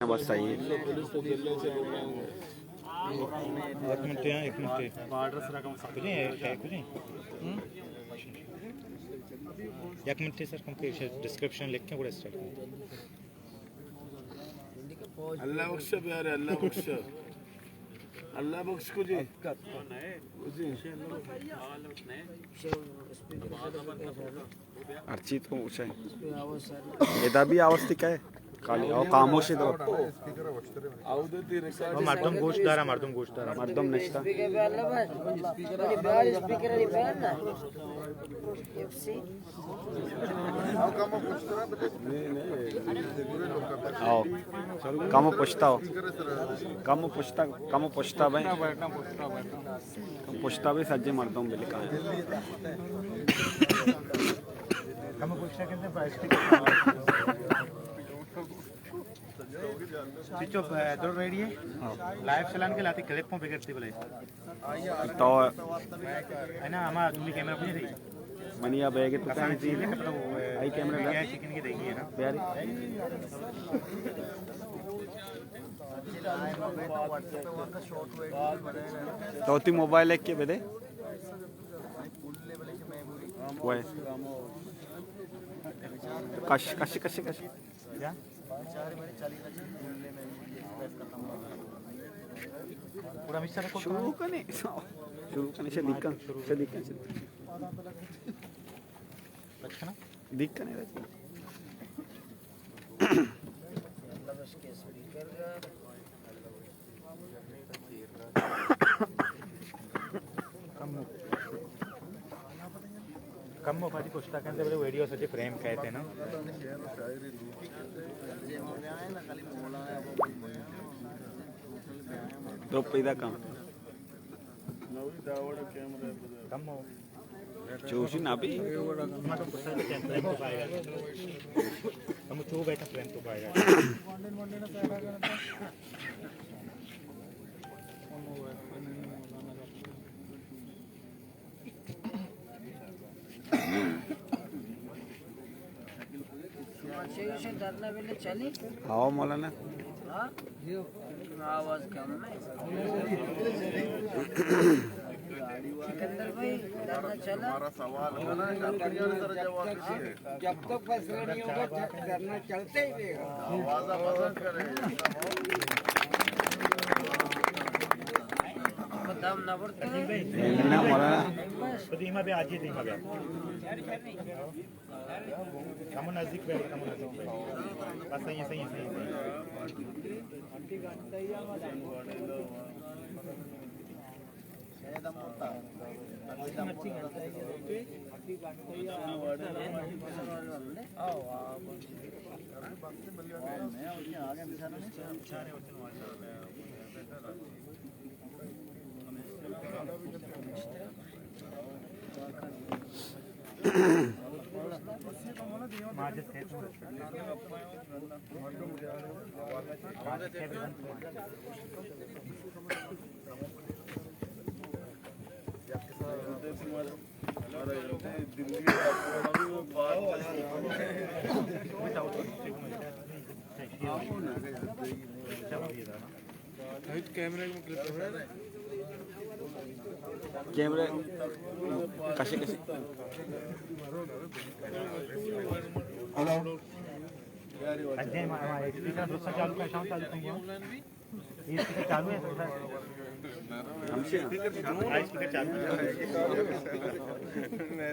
بس صحیح ہے۔ ایک منٹ، ایک منٹ۔ کجیں ہے، کجیں؟ ہم؟ یک منٹ سر، کم کہ ڈسکرپشن لکھ کے گڑا اسٹارٹ کریں۔ اللہ بخش بیارے، اللہ بخش۔ اللہ بخش کو جی۔ جی۔ ہر چیز کو اونچا ہے۔ ادا بھی آواز ٹھیک ہے۔ خالی او خاموش ہے تو۔ او مردم گوش دارا، مردم گوش دارا۔ مردم نشتا۔ آؤ۔ کمو پشتا ہو۔ کمو پشتا، کمو پشتا بھائی۔ پشتا بھی سجے مردم بلکا۔ چچو، دور ریڈی ہے؟ لائیو چلان کے لاتے کلپ میں بگڑتی بلے۔ تو ہے نا، ہما دومی کیمرہ پہ نہیں۔ منی آ بیگ تو کہیں چیز ہے؟ آئی کیمرہ کیا ہے؟ چکن کی دیکھی ہے نا؟ پیاری۔ تو تی موبائل ہے کہ بدے؟ وہ ہے۔ کش، کش، کش، کش۔ شروع کنے، شروع کنے، شدیکا، شدیکا، شدیکا۔ دیکھ کنے رہتی۔ کم، کم موبائل پشتا کن دے، بلے ویڈیو سجے فریم کہتے نا۔ دو پیدا کم۔ کم ہو۔ چوشی نہ بھی۔ ہم چو بیٹھا فریم تو پائے گا۔ ہاؤ مولانا۔ ہاں؟ آواز کم ہے۔ سکندر بھائی، دھرنا چلا؟ ہمارا سوال ہے نا، اپنی سر جواب دیجیے۔ جب تک فیصلہ نہیں ہوگا، دھرنا چلتے ہی رہے گا۔ آواز آپ پسند کریں۔ دم نہ بڑھتے ہیں۔ نہ، مولانا۔ دیما بیا، آجی دیما بیا۔ کمو نزدیک بیٹھ، کمو نزدیک بیٹھ۔ بس صحیح ہے، صحیح ہے، صحیح ہے۔ کیمرہ کشے کشے۔ ہلو۔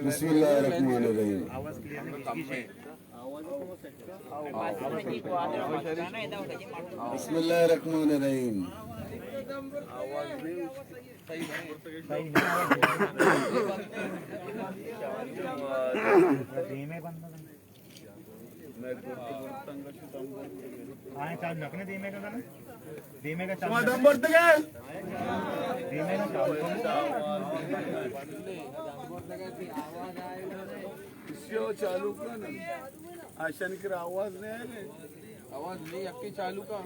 بسم اللہ الرحمن الرحیم۔ بسم اللہ الرحمن الرحیم۔ آئیں چالو نہ کنے، دیمے کا نا؟ دیمے کا چالو۔ شما دم برتگے؟ دیمے کا چالو۔ اسیو چالو کن۔ آشان کر آواز نہیں آئے۔ آواز نہیں، یکی چالو کا۔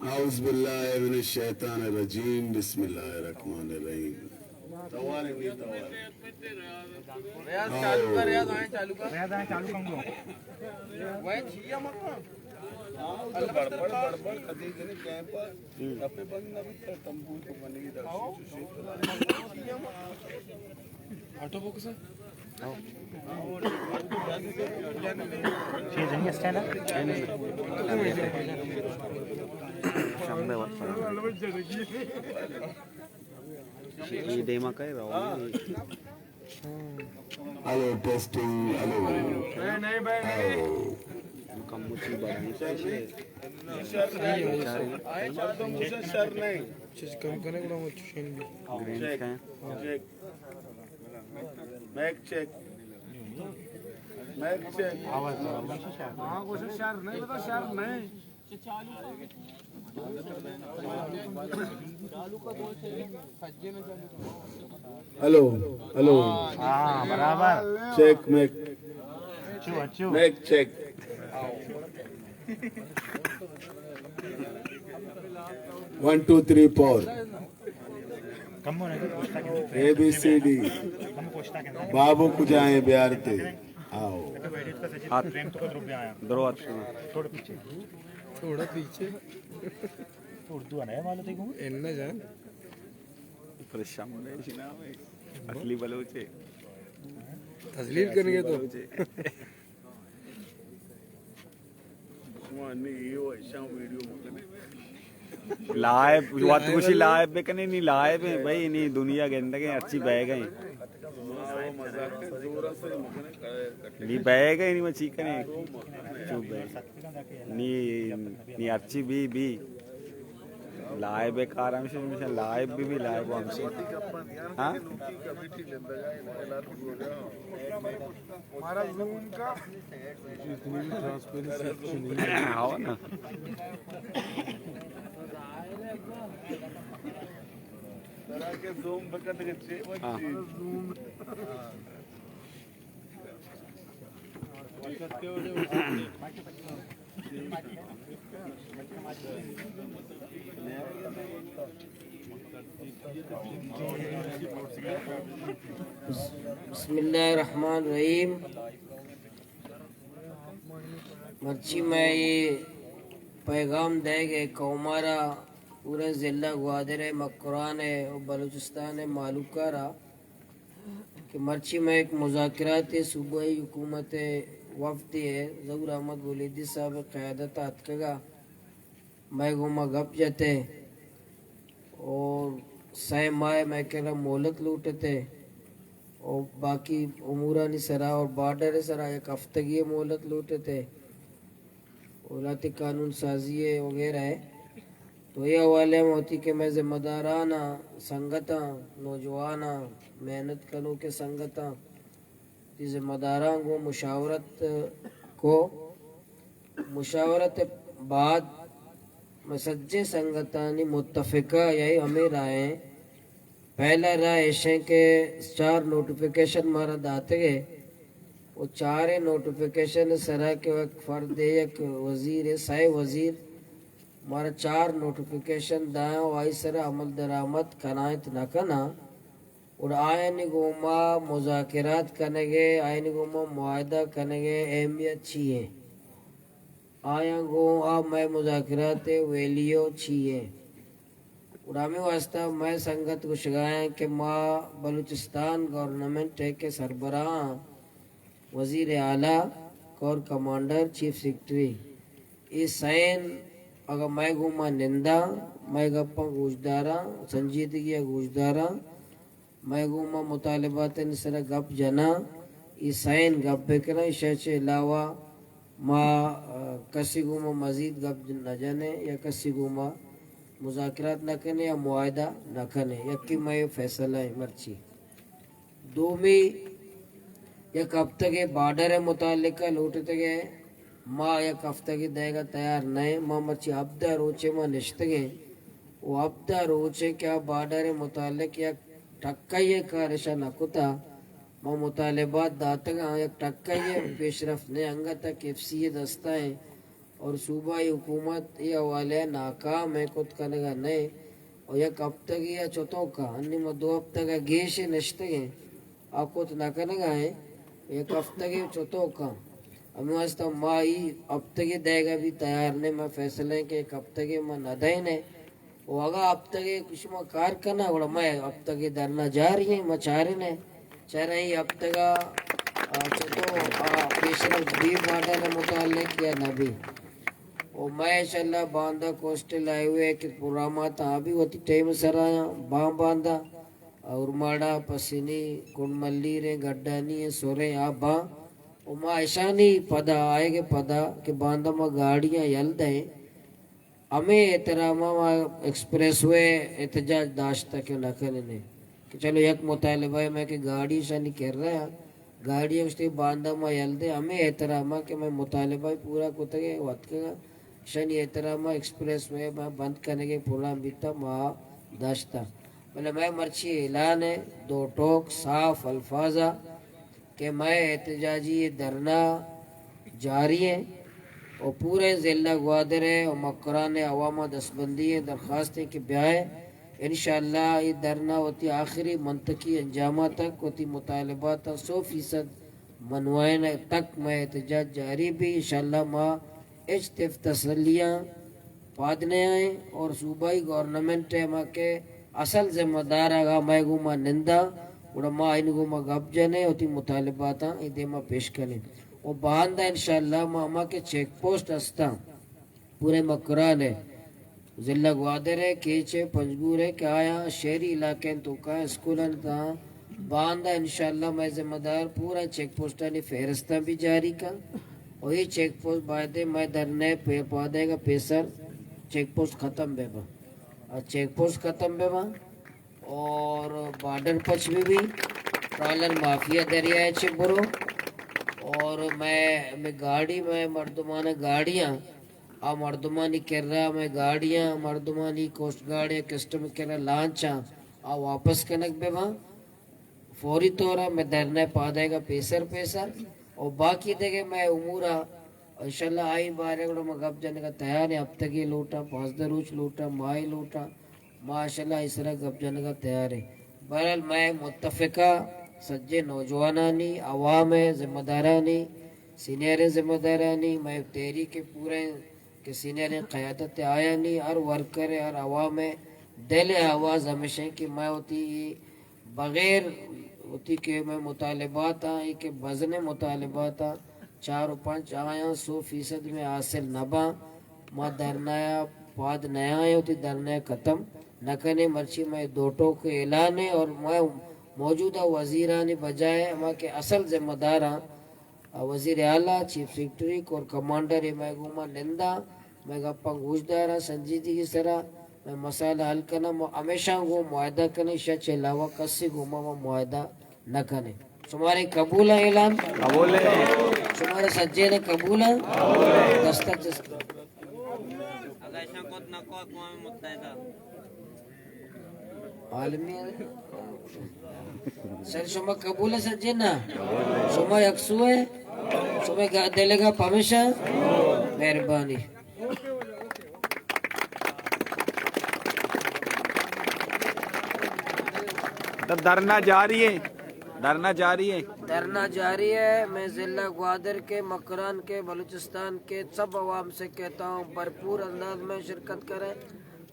اعوذ باللہ من الشیطان الرجیم، بسم اللہ الرحمن الرحیم۔ ریاض چالو کر، ریاض آئیں چالو کر۔ ریاض آئیں چالو کر۔ اے دیما کئے رو؟ Hello, testing, hello. ہلو۔ کم مچی بڑا نہیں۔ شر نہیں۔ مردم گوشن شر نہیں۔ چیز کم کرنے کو مت چین بھی۔ گرین check. Check. Mic check. Mic check. ہاں، گوشن شر نہیں، بتا شر نہیں۔ Hello, hello. ہاں، برابر۔ Check, mic. اچھو، اچھو۔ Mic check. One, two, three, four. A B C D. بابو کجا ایں، بیارتے۔ آؤ۔ درو ہاتھ۔ تھوڑا پیچھے۔ اردو آنا ہے مالو تیکو؟ ان نہ جان۔ پریشان ہونے، اسی نام ہے۔ اصلی بلوچ ہے۔ تذلیل کرنے تو۔ شما نی اے و اشاں ویڈیو مکنے۔ لائیو، وت گوشی لائیو بکنے، نی لائیو ہے بھائی، نی دنیا گندگے، ہرچی بہ گئے۔ نی بہ گئے، نی من چی کنے؟ چو بہ۔ نی، نی ہرچی بی، بی۔ لائیو کار ہمیشہ، ہمیشہ لائیو بی، بی لائیو ہمیشہ۔ ہاں؟ ہمارا زوم کا اتنی بھی ٹرانسپیرنسی اچھی نہیں ہے۔ آؤ نا۔ ہاں۔ بسم اللہ الرحمن الرحیم۔ مرچی مئے اے پیغام دئیگ ءَ قوم ءَ را، پورے ضلع گوادر ءَ، مکران ءَ و بلوچستان ءِ مہلوک ءَ را کہ مرچی مئے یک مذاکرات ءَ صوبائی حکومت ءِ وفدے ءَ ظہور احمد بلیدی صاحب ءِ قیادت ءَ اتکگ ءَ مئے گوما گپ جت ءَ اور سئے ماہ ءَ مئے کرا مہلت لوٹ ات ءَ اور باقی امورانی سرا اور بارڈر ءِ سرا یک ہفتگی ءِ مہلت لوٹ ات ءَ اور لہتے قانون سازی ءَ وغیرہ ءَ۔ تو اے حوالے ءَ من وتی کہ مئے ذمہ داراناں، سنگتاں، نوجواناں، محنت کنوکیں سنگتاں، وتی ذمہ داراں گوں مشاورت کو۔ مشاورت ءَ بعد مئے سجیں سنگتانی متفقہ یہی ہمے رائے ایں۔ پہلا رائے ایش ایں کہ چار نوٹیفکیشن مارا داتگ ءَ و چاریں نوٹیفکیشن ءِ سرا کہ یک فردے، یک وزیرے، سئے وزیر مارا چار نوٹیفکیشن دایاں و آئی سرا عمل درآمد کنائینت نہ کناں، گڑا آیانی گوما مذاکرات کنگ ءِ، آیانی گوما معاہدہ کنگ ءِ اہمیت چی ایں؟ آیاں گوں آ مئے مذاکرات ءِ ویلیو چی ایں؟ گڑا ہمے واسطہ مئے سنگت گوشگا ایں کہ ما بلوچستان گورنمنٹ ءِ کہ سربراہ آں، وزیر اعلیٰ، کور کمانڈر، چیف سیکرٹری، اے سئین اگاں مئے گوما ننداں، مئے گپاں گوشداراں، سنجیدگی ءَ گوشداراں، مئے گوما مطالباتانی سرا گپ جناں، اے سئین گپ بکناں، ایشی ءَ چہ علاوہ ما، آ، کسی گوما مزید گپ نہ جنیں یا کسی گوما مذاکرات نہ کنیں یا معاہدہ نہ کنیں۔ یکے مئے فیصلہ ایں مرچی۔ دومی، یک ہفتگے بارڈر ءِ متعلق ءَ لوٹتگ ءَ، ما یک ہفتگے دئیگ ءَ تیار نہ ایں۔ ما مرچی ہبدہ روچے ما نشتگ ایں و ہبدہ روچے کہ آ بارڈر ءِ متعلق یک ٹکئی ءِ کار اشاں نہ کتہ۔ ما مطالبات داتگ آں، یک ٹکئی ءِ پیشرفت نہ ایں، انگت ءَ کے ایف سی ءِ دست ءَ ایں۔ اور صوبائی حکومت اے حوالہ ءَ ناکام ایں، کت کنگ ءَ نہ ایں۔ اور یک ہفتگے ءَ چتوکا، انی ما دو ہفتگ ءَ گیش نشتگ ایں، آ کت نہ کنگ ءَ ایں۔ یک ہفتگے چتوکا، ہمے واسطہ ما ای ہفتگے دئیگ ءَ بھی تیار نہ ایں۔ ما فیصلہ ایں کہ یک ہفتگے ما نہ دئیں۔ و اگاں ہفتگے شما کار کناں، گڑا مئے ہفتگے دھرنا جاری ایں، ما چاریں۔ چاریں ای ہفتگا، آ، چتو، آ، پیشرفت بی بارڈر متعلق یا نہ بی۔ و مئے انشاءاللہ باندا کوسٹل ہائی وے کہ پروگرامات آ بھی وتی ٹائم سرا آیاں، باں باندا، اورماڑا، پسنی، کنڈ ملیریں، گڈانی، سوریں، آ باں۔ و ما اشانی پدا، آئیگ پدا کہ باندا ما گاڑیاں یل دئیں۔ ہمے احترام ءَ ما ایکسپریس وے احتجاج داشتہ کہ نہ کنیں کہ چلو یک مطالبہ ایں مئے کہ گاڑی شانی کر رہا، گاڑی گوشتے باندا ما یل دے، ہمے احترام ءَ کہ مئے مطالبہ پورا کتگ ءَ وتکگ ءَ، شانی احترام ءَ ایکسپریس وے ما بند کنگ ءِ پروگرام بیتا، ما داشتہ۔ بلے مئے مرچی اعلان ایں، دو ٹوک صاف الفاظ ءَ کہ مئے احتجاجی دھرنا جاری ایں و پوریں ضلع گوادر ءِ و مکران ءِ عوام ءَ دستبندی ایں، درخواست ایں کہ بیائے۔ انشاءاللہ اے دھرنا وتی آخری منطقی انجام ءَ تک وتی مطالبات ءَ سو فیصد منوائینگ تک مئے احتجاج جاری بی۔ انشاءاللہ ما ہچ تف تسلیاں پاد نیائیں اور صوبائی گورنمنٹ ءِ ہما کہ اصل ذمہ دار اگاں مئے گوما نندا، گڑا ما آئین گوما گپ جنیں، وتی مطالباتاں اے دیما پیش کنیں۔ و باندا انشاءاللہ ما ہما کہ چیک پوسٹ ہستاں، پورے مکران ءِ، ضلع گوادر ءِ، کیچ ءِ، پنجگور ءِ کہ آیاں شہری علاقہ ءِ توکا اسکولانی تہا، باندا انشاءاللہ مئے ذمہ دار پورا چیک پوسٹانی فہرستاں بھی جاری کن۔ و اے چیک پوسٹ باید مئے دھرنا ءِ پہ-، پادئیگ ءَ پیسر چیک پوسٹ ختم بہ باں۔ آ چیک پوسٹ ختم بہ باں اور بارڈر پچ بہ بی، ٹرالر مافیا دریا ءَ چہ برو اور مئے، مئے گاڑی، مئے مردمان ءِ گاڑیاں، آ مردمانی کرا مئے گاڑیاں، مردمانی کوسٹ گارڈ ءِ کسٹم کرا لانچاں، آ واپس کنگ بہ باں۔ فوری طور ءَ مئے دھرنا ءِ پادئیگ ءَ پیسر پیسر و باقی دگہ مئے امور ءَ انشاءاللہ آئی بارہ ءَ گڑا ما گپ جنگ ءَ تیار ایں، ہفتگے لوٹاں، پانزدہ روچ لوٹاں، ماہے لوٹاں، ما انشاءاللہ آئی سرا گپ جنگ ءَ تیار ایں۔ بہرحال مئے متفقہ سجیں نوجوانانی، عوام ءِ ذمہ دارانی، سینئریں ذمہ دارانی، مئے تحریک ءِ پوریں کہ سینئریں قیادت ءِ آیانی، ہر ورکر ءِ، ہر عوام ءِ دل ءِ آواز ہمیش ایں کہ مئے وتی بغیر وتی کہ مئے مطالباتاں، اے کہ بزنیں مطالباتاں، چار و پنچ آیاں سو فیصد مئے حاصل نہ باں، ما دھرنا ءَ پاد نیائیں، وتی دھرنا ءَ ختم نہ کنیں۔ مرچی مئے دو ٹوک اعلان ایں اور مئے موجودہ وزیرانی بجائے ہما کہ اصل ذمہ داراں، وزیر اعلیٰ، چیف سیکرٹری، کور کمانڈر، اے مئے گوما ننداں، مئے گپاں گوش داراں، سنجیدگی سرا مئے مسائل حل کناں۔ ما ہمیشاں گوں معاہدہ کنیں، ایشاں چہ علاوہ کسی گوما ما معاہدہ نہ کنیں۔ شمارا قبول ایں اعلان؟ قبول ایں۔ شمارا سجین قبول ایں؟ قبول ایں۔ دستک جست۔ اگاں ایشاں کت نہ کو اقوام متحدہ۔ عالمی۔ سر، شما قبول ایں سجین نا؟ شما یک سو ایں؟ شما گا-، دل ءِ گپ ہمیش ایں؟ مہربانی۔ دھرنا جاری ایں۔ دھرنا جاری ایں۔ دھرنا جاری ایں۔ میں ضلع گوادر کے، مکران کے، بلوچستان کے سب عوام سے کہتا ہوں، بھرپور انداز میں شرکت کریں۔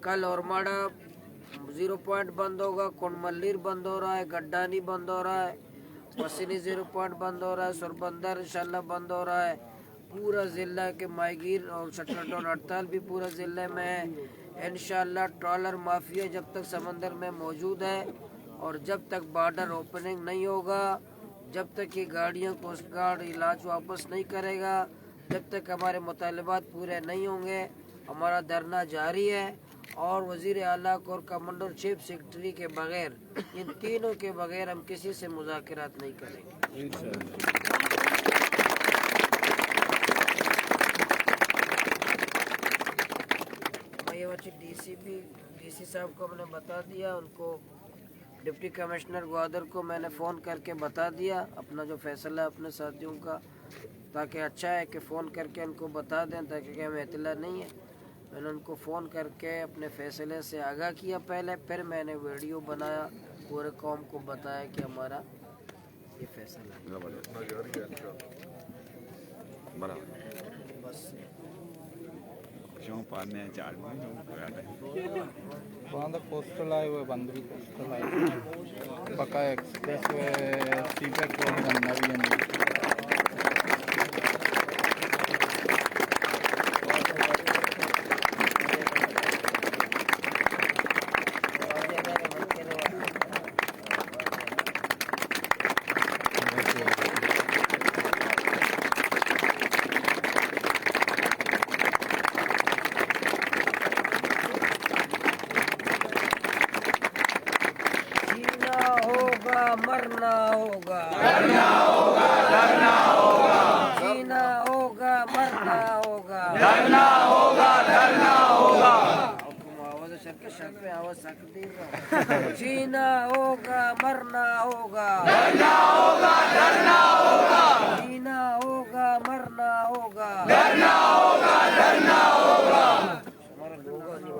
کل اورماڑہ زیرو پوائنٹ بند ہوگا، کنڈ ملیر بند ہو رہا ہے، گڈانی بند ہو رہا ہے، پسنی زیرو پوائنٹ بند ہو رہا ہے، سربندر انشاءاللہ بند ہو رہا ہے۔ پورا ضلع کے ماہی گیر اور شٹر ڈاؤن ہڑتال بھی پورا ضلع میں ہے۔ انشاءاللہ ٹرالر مافیا جب تک سمندر میں موجود ہے اور جب تک بارڈر اوپننگ نہیں ہوگا، جب تک یہ گاڑیاں کوسٹ گارڈ یہ لانچ واپس نہیں کرے گا، جب تک ہمارے مطالبات پورے نہیں ہوں گے، ہمارا دھرنا جاری ہے۔ اور وزیر اعلیٰ، کور کمانڈر، چیف سیکرٹری کے بغیر، ان تینوں کے بغیر ہم کسی سے مذاکرات نہیں کریں گے۔ میں یہ بچے ڈی سی بھی، ڈی سی صاحب کو ہم نے بتا دیا، ان کو، ڈپٹی کمشنر گوادر کو میں نے فون کر کے بتا دیا اپنا جو فیصلہ ہے اپنے ساتھیوں کا۔ تاکہ اچھا ہے کہ فون کر کے ان کو بتا دیں، تاکہ کہ ہمیں اطلاع نہیں ہے۔ میں نے ان کو فون کر کے اپنے فیصلے سے آگاہ کیا پہلے، پھر میں نے ویڈیو بنایا، پورے قوم کو بتایا کہ ہمارا یہ فیصلہ ہے۔ زبردست۔ برابر۔ بس۔ شما پانے چار ماہ، شما پانے۔ باندا کوسٹل ہائی وے بند بی، کوسٹل ہائی وے۔ بقا expressway, CPEC road بند نہ بی۔ جینا ہوگا، مرنا ہوگا۔ ڈرنا ہوگا، ڈرنا ہوگا۔ جینا ہوگا، مرنا ہوگا۔ ڈرنا ہوگا، ڈرنا ہوگا۔ حکم آواز شرک، شرک میں آواز سک جینا ہوگا، مرنا ہوگا۔ ڈرنا ہوگا، ڈرنا ہوگا۔ جینا ہوگا، مرنا ہوگا۔ ڈرنا ہوگا، ڈرنا ہوگا۔ ہمارا لوگوں نے